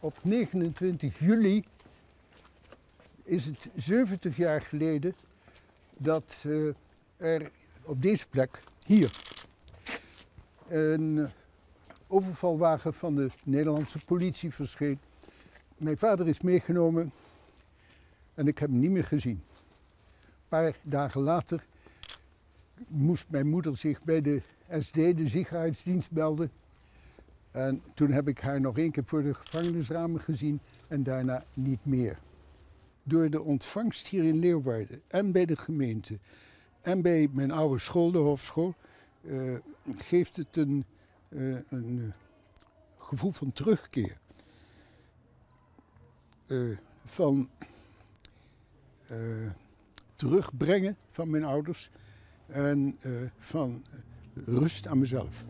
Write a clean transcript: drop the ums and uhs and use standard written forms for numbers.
Op 29 juli is het 70 jaar geleden dat er op deze plek, hier, een overvalwagen van de Nederlandse politie verscheen. Mijn vader is meegenomen en ik heb hem niet meer gezien. Een paar dagen later moest mijn moeder zich bij de SD, de Sicherheidsdienst, melden. En toen heb ik haar nog één keer voor de gevangenisramen gezien en daarna niet meer. Door de ontvangst hier in Leeuwarden en bij de gemeente en bij mijn oude school, de Hofschool, geeft het een gevoel van terugkeer. Van terugbrengen van mijn ouders en van rust aan mezelf.